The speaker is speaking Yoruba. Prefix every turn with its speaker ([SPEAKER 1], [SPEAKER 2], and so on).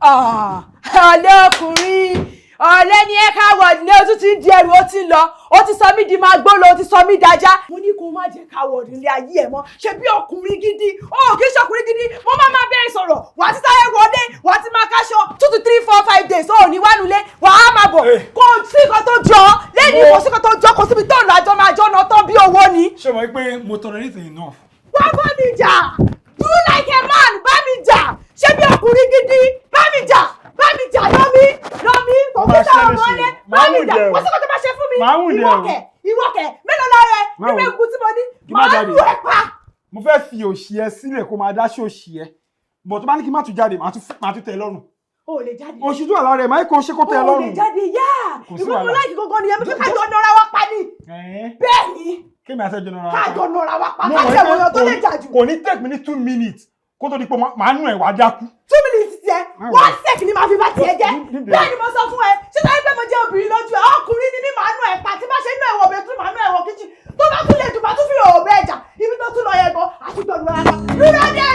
[SPEAKER 1] Ọ̀lẹ ọkùnrin, ọ̀lẹ ni ẹ. Coward ní. O tún ti ń di ẹrù, ó ti ń lọ, ó ti sọ mí di máa gbó lọ, ó ti sọ mí dájá. Mo ní kó má jẹ́ coward nílé ayé ẹ̀ mọ́. Ṣe bí ọkùnrin gidi? Ó kì í ṣe ọkùnrin gidi. Mo máa máa bẹ́ẹ̀ sọ̀rọ̀, wà á ti sáré wọlé, wà á ti máa káṣọ. 2 to 3, 4, 5 days, ó ní wá nulẹ̀, wà á máa bọ̀. Kò sí nǹkan tó jọ lẹ́yìn, kò sí nǹkan tó jọ, kò síbi tó lọ, àjọ máa jọ náà tán bí owó ni.
[SPEAKER 2] Ṣé o mọ̀ pé mo tolerate enough?
[SPEAKER 1] Wá bá mi jà. Do like a man, bá mi jà. Ṣé bí ọkùnrin gidi, bá mi jà, bá mi jà. Lọ́mí lọ́mí kò
[SPEAKER 2] Máa
[SPEAKER 1] kí
[SPEAKER 2] ṣe
[SPEAKER 1] sáwọn
[SPEAKER 2] léṣe.
[SPEAKER 1] ọmọ ilé.
[SPEAKER 2] Máa
[SPEAKER 1] Bá mi
[SPEAKER 2] wù
[SPEAKER 1] jà.
[SPEAKER 2] dẹ̀ o.
[SPEAKER 1] Kò sí kò tó máa ṣe fún mi.
[SPEAKER 2] Máa wù dẹ̀ o.
[SPEAKER 1] Ìwọ kẹ̀, ìwọ kẹ̀, mélòó lára ẹ
[SPEAKER 2] Máa
[SPEAKER 1] nínú
[SPEAKER 2] wù.
[SPEAKER 1] egun tí mo ní?
[SPEAKER 2] Kí má
[SPEAKER 1] Máa
[SPEAKER 2] jáde.
[SPEAKER 1] lù ẹ pa.
[SPEAKER 2] Mo fẹ́ fi òṣì ẹ sílẹ̀ kó máa dáṣẹ́ òṣì ẹ bọ̀. Tó bá ní kí n má tún jáde, màá tún tẹ́ ẹ lọ́rùn.
[SPEAKER 1] O ò lè jáde.
[SPEAKER 2] Òṣì tó wà lára ẹ, máa kó ṣe kó tẹ́ ẹ
[SPEAKER 1] O ò lè
[SPEAKER 2] lọ́rùn.
[SPEAKER 1] jáde yá.
[SPEAKER 2] Kò sí
[SPEAKER 1] Ìwọ mo
[SPEAKER 2] wàhálà.
[SPEAKER 1] láìkí gangan nìyẹn. Mo fẹ́ kájọ nọra wa pa ni.
[SPEAKER 2] Ẹ̀ẹ́n.
[SPEAKER 1] Bẹ́ẹ̀ ni.
[SPEAKER 2] Kémi àti ẹjọ́ nọra wa pa.
[SPEAKER 1] Kájọ nọra wa pa.
[SPEAKER 2] Mo
[SPEAKER 1] Kájọ
[SPEAKER 2] mọ̀ pé
[SPEAKER 1] ìwòyàn tó lè jà jù.
[SPEAKER 2] kò ní take me ní 2 minutes kó tó di pé màá nù ẹ̀ wá dákú.
[SPEAKER 1] 2 minutes tiẹ̀,
[SPEAKER 2] Má
[SPEAKER 1] one
[SPEAKER 2] worry.
[SPEAKER 1] sec ni màá fi bá tiẹ̀ jẹ́. Bẹ́ẹ̀ ni mo sọ fún ẹ. Ṣé táyé pé mo jẹ́ obìnrin lójú ẹ? Ọkùnrin ni mí. Màá nù ẹ pa. Tí bá ṣe nù ẹ̀wọ̀ bẹ́ẹ̀ tún màá nù ẹ̀wọ̀ kitchen. Tó bá tún lè dùn, bá tún fi òòbẹ̀ ẹ̀jà ibi tó tún lọ yẹn gan àti gbọ̀dọ̀ ara lúrọ̀ dé.